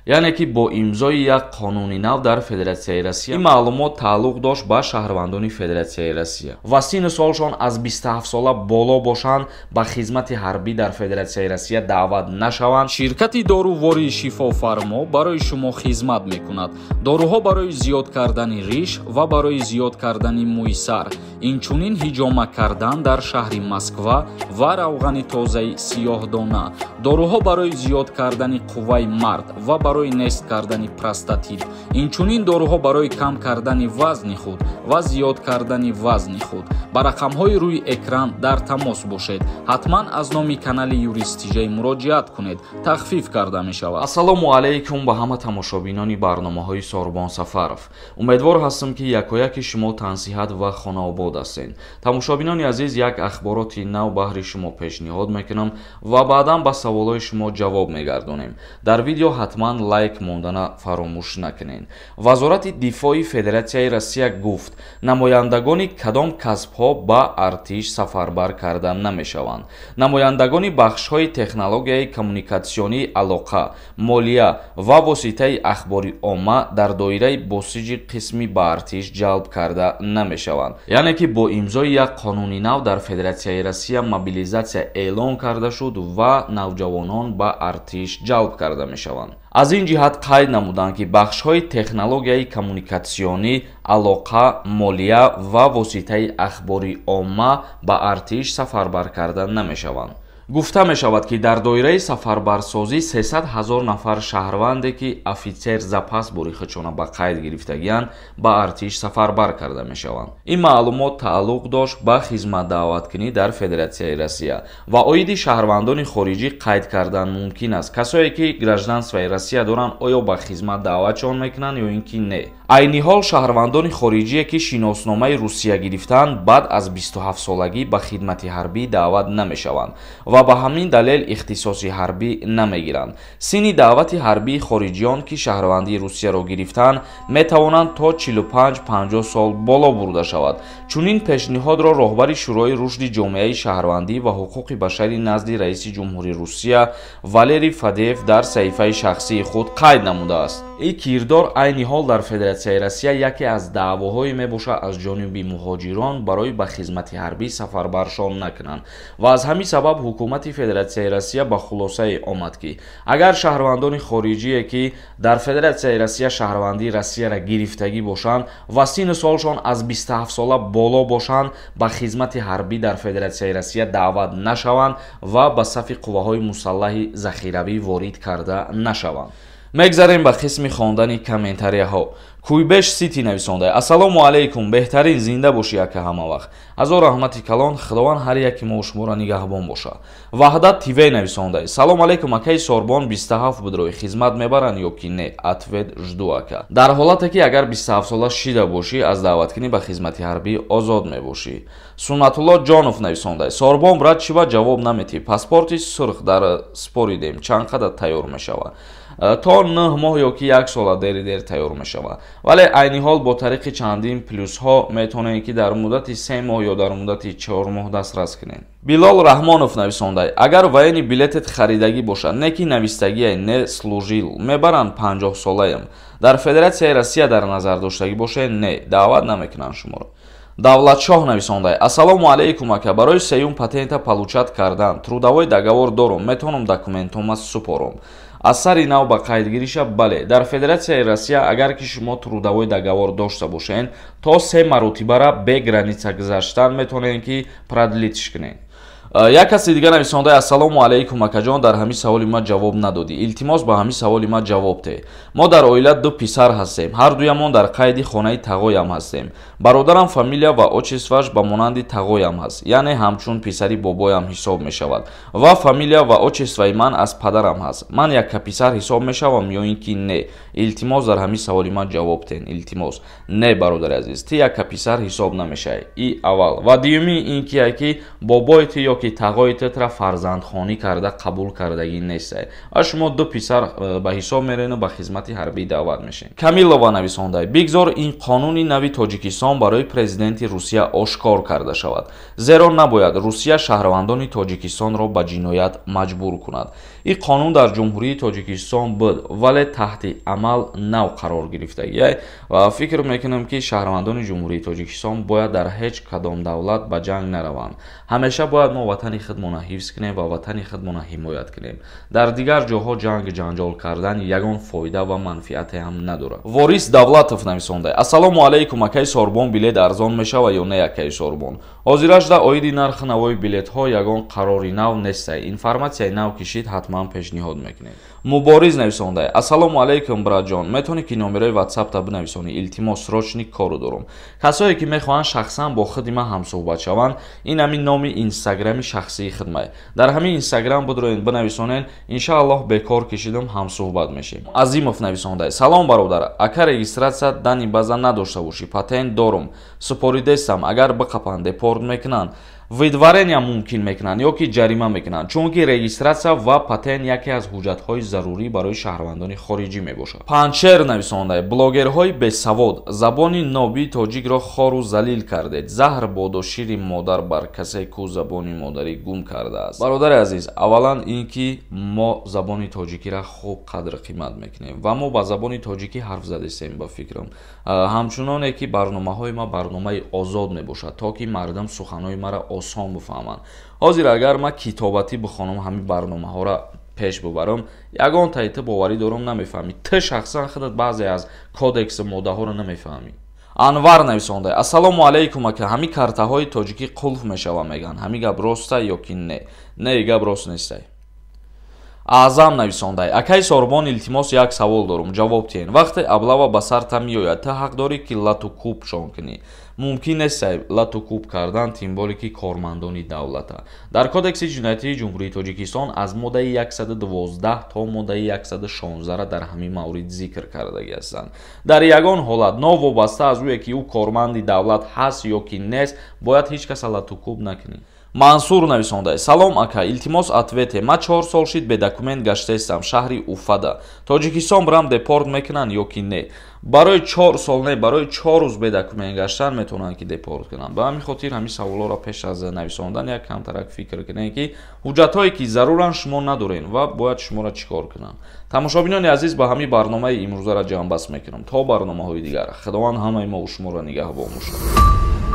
Яъне ки бо имзои як қонуни нав дар Федератсияи Россия, ин маълумот тааллуқ дошт ба шаҳрвандони Федератсияи Россия ва синну солшон аз 27 сола боло бошанд, ба хизмати ҳарбӣ дар Федератсияи Россия даъват нашаванд. Ширкати дорувории Шифофармо барои шумо хизмат мекунад. Доруҳо барои зиёд кардани риш ва барои зиёд кардани мӯи сар, инчунин ҳиҷома кардан дар шаҳри Москва ва равғани тозаи сиёҳдона. Доруҳо барои зиёд кардани қувваи мард ва барои нест кардани простатит, инчунин доруҳо барои кам кардани вазни худ ва зиёд кардани вазни худ. Ба рақамҳои рӯи экран дар тамос бошед. Ҳатман аз номи канали Юрист Тиҷай муроҷиат кунед, тахфиф карда мешавад. Ассалому алайкум ба ҳама тамошобинони барномаҳои Сорбон Сафаров. Умедвор ҳастам, ки якояки шумо тансиҳат ва хонаобод ҳастед. Тамошобинони азиз, як ахбороти нав баҳри шумо пешниҳод мекунам ва баъдан ба саволҳои шумо ҷавоб мегардонем. Дар видео ҳатман лайк мондана фаромӯш накунед. Вазорати дифои Федератсияи Россия гуфт, намояндагони кадом касбҳо ба артиш сафарбар карда намешаванд. Намояндагони бахшҳои технологияи коммуникатсионии алоқа, молия ва воситаи ахбори омма дар доираи босиҷи қисмӣ ба артиш ҷалб карда намешаванд. Яъне ки бо имзои як қонуни нав дар Федератсияи Россия мобилизатсия эълон карда шуд ва навҷавонон ба артиш ҷалб карда мешаванд. Аз ин ҷиҳат қайд намуданд, ки бахшҳои технологияи коммуникатсионӣ, алоқа, молия ва воситаи ахбори омма ба артиш сафарбар карда намешаванд. Гуфта мешавад, ки дар доираи сафарбарсозӣ 300 ҳазор нафар шаҳрванде, ки офитсер запас бори худшона ба қайд гирифтагиянд, ба артиш сафарбар карда мешаванд. Ин маълумот тааллуқ дошт ба хизмат-даъваткунӣ дар Федератсияи Россия ва оиди шаҳрвандони хориҷӣ қайд кардан мумкин аст. Касое ки гражданствои Россия доранд, оё ба хизмат даъватшон мекунанд ё ин ки не? Айни ҳол шаҳрвандони хориҷие, ки шиносномаи Русия гирифтаанд, баъд аз 27 солагӣ ба хидмати ҳарбӣ даъват намешаванд ва ба ҳамин далел ихтисоси ҳарбӣ намегиранд. Синни даъвати ҳарбии хориҷиён, ки шаҳрвандии Русияро гирифтаанд, метавонанд то 45-50 сол боло бурда шавад. Чунин пешниҳодро роҳбари Шӯрои рушди ҷомеаи шаҳрвандӣ ва ҳуқуқи башарӣ назди раиси ҷумҳури Русия Валерий Фадеев дар саҳифаи шахсии худ қайд намудааст. Ин кирдор айни ҳол дар Федератсияи Россия яке аз даъвоҳое мебошад аз ҷониби муҳоҷирон барои ба хизмати ҳарбӣ сафарбаршон накунанд ва аз ҳамин сабаб ҳукумати Федератсияи Россия ба хулосае омад, ки агар шаҳрвандони хориҷие, ки дар Федератсияи Россия шаҳрвандии Россияро гирифтагӣ бошанд ва синну солшон аз 27 сола боло бошанд, ба хизмати ҳарбӣ дар Федератсияи Россия даъват нашаванд ва ба сафи қувваҳои мусаллаҳи захиравӣ ворид карда нашаванд. Мегзарем ба қисми хондани комментарияҳо. Куйбеш Сити нависонда: Ассалому алайкум, беҳтарин, зинда бошӣ ака ҳама вақт. Ҳазор раҳмати калон, Худованд ҳар яки мо шуморо нигаҳбон боша. Ваҳдат ТВ нависонда: Салом алайкум, акаи Сорбон, 27 будрои хизмат мебаранд ё ки не? Ответ жду, ака. Дар ҳолате ки агар 27 сола шида бошӣ, аз даъваткунӣ ба хизмати ҳарбӣ озод мебошӣ. Суннатулло Ҷонов нависонда: Сорбон брат, чӣ ба ҷавоб наметӣ? Паспорти сурх дар споридем, чанд қадар тайёр мешавад? То 9 моҳ ё ки як сола дери дер тайёр мешавад. Вале айни ҳол бо тариқи чандин плюсҳо метавонед, ки дар муддати 3 моҳ ё дар муддати 4 моҳ дастрас кунед. Билол Раҳмонов нависонда: Агар военный билетет харидагӣ бошад, не ки навистагие не служил, мебаранд 50 солаям. Дар Федератсияи Россия дар назар доштагӣ бошед, не, даъват намекунанд шуморо. Давлатшоҳ нависонда: Ассалому алайкум ака, барои сеюм патента получать кардан трудовой договор дорум, метавонам документома супорам? Аз сари нав ба қайдгириша? Бале, дар Федератсияи Россия агар ки шумо трудовой договор дошта бошед, то се маротибара бе граница гузаштан метавонед, ки продлить кунед. Як каси дигар нависонда: Ассалому алайкум акаҷон, дар ҳамин саволи ман ҷавоб надодӣ, илтимос, ба ҳамин саволи ман ҷавоб те. Мо дар оила ду писар ҳастем, ҳар дуямон дар қайди хонаи тағоям ҳастем. Бародарам фамилия ва отчествоаш ба монанди тағоям ҳаст, яъне ҳамчун писари бобоям ҳисоб мешавад, ва фамилия ва отчествои ман аз падарам ҳаст. Ман якка писар ҳисоб мешавам ё ин ки не? Илтимос, дар ҳамин саволи ман ҷавоб тен, илтимос. Не, бародари азиз, ти якка писар ҳисоб намешавӣ, и аввал, ва дуюми ин ки ки бобои ти ё ки ки тағои тетра фарзандхонӣ карда қабул кардагӣ нестай ва шумо ду писар ба ҳисоб мерену ба хизмати ҳарбӣ даъват мешед. Камилова нависонда: бигзор ин қонуни нави Тоҷикистон барои президенти Русия ошкор карда шавад, зеро набояд Русия шаҳрвандони Тоҷикистонро ба ҷиноят маҷбур кунад. Ин қонун дар Ҷумҳурии Тоҷикистон буд, вале таҳти амал нав қарор гирифтагиай ва фикр мекунам, ки шаҳрвандони Ҷумҳурии Тоҷикистон бояд дар ҳеҷ кадом давлат ба ҷанг нараванд. Ҳамеша бояд мо ватани худмона ҳифз кунем ва ватани худмона ҳимоят кунем. Дар дигар ҷоҳо ҷанг ҷанҷол кардан ягон фоида ва манфиате ҳам надорад. Ворис Давлатов нависонда: ассалому алайкум, акаи Сорбон, билет арзон мешава ё не, акаи Сорбон? Ҳозирашда оиди нархи навои билетҳо ягон қарори нав нестай. Информатсияи нав кишид, ҳатман пешниҳод мекунем. Мубориз нависонда: ассалому алайкум, братҷон, метавонӣ ки номерои ватсапта бинависонӣ? Илтимос, срочный кору дорум. Касое ки мехоҳанд шахсан бо худи ман ҳамсӯҳбат шаванд, ин ҳамин номи инстаграми шахсии худмай. Дар ҳамин инстаграм будроен, бинависонен, иншааллоҳ бекор кишидам, ҳамсӯҳбат мешем. Азимов нависонда: салом бародар, ака регистратсия дани база надошта бошӣ, патент дорум, супоридестам, агар биқапанд депорт мекунанд, выдворения мумкин мекунанд ё ки ҷарима мекунанд, чунки регистратсия ва патент яке аз ҳуҷҷатҳои зарурӣ барои шаҳрвандони хориҷӣ мебошад. Панҷшер нависонда: блогерҳои бесавод, забони нобии тоҷикро хору залил кардед, заҳр бодо шири модар бар касе ку забони модарӣ гум кардааст. Бародари азиз, аввалан ин ки мо забони тоҷикиро хуб қадру қимат мекунем ва мо ба забони тоҷикӣ ҳарф задестем. Ба фикрам, ҳамчуноне ки барномаҳои ма барномаи озод мебошад, то ки мардум суханҳои маро осон бифаҳманд. Ҳозир агар ман китобатӣ бихонам, ҳамин барномаҳоро пеш бибарам, ягон таи ту боварӣ дорам намефаҳмӣ. Ту шахсан худат баъзе аз кодекси моддаҳоро намефаҳмӣ. Анвар нависонда: ассалому алайкум, ака, ҳамин картаҳои тоҷикӣ қулф мешава мегӯянд, ҳамин гап роста ё ки не? Не, гап рост нестай. Аъзам нависонда: акаи Сорбон, илтимос, як савол дорум, ҷавоб диҳен. Вақте облава ба сарта меояд, ту ҳақ дорӣ ки лату кӯбшон кунӣ? Мумкин нест лату кӯб кардан, тимболе ки кормандони давлата. Дар Кодекси ҷиноятии Ҷумҳурии Тоҷикистон аз моддаи 112 то моддаи 116 дар ҳамин маврид зикр кардагӣ ҳастанд. Дар ягон ҳолат, новобаста аз ӯе ки ӯ корманди давлат ҳаст ё ки нест, бояд ҳеҷ каса лату кӯб накунӣ. Мансур нависонда: салом ака, илтимос ответе, ман 4 сол шид бе документ гаштаистам шаҳри Уфада, Тоҷикистон бирам депорт мекунанд ё ки не? Барои 4 сол не, барои 4 рӯз бе документ гаштан метавонанд ки депорт кунанд. Ба ҳамин хотир ҳамин саволҳоро пеш аз нависондан як камтарак фикр кунед, ки ҳуҷҷатҳое ки заруранд шумо надоред ва бояд шуморо чӣ кор кунанд. Тамошобинони азиз, ба ҳамин барномаи имрӯзаро ҷамъбаст мекунам. То барномаҳои дигар, Худованд ҳамаи мову шуморо нигаҳбон бошад.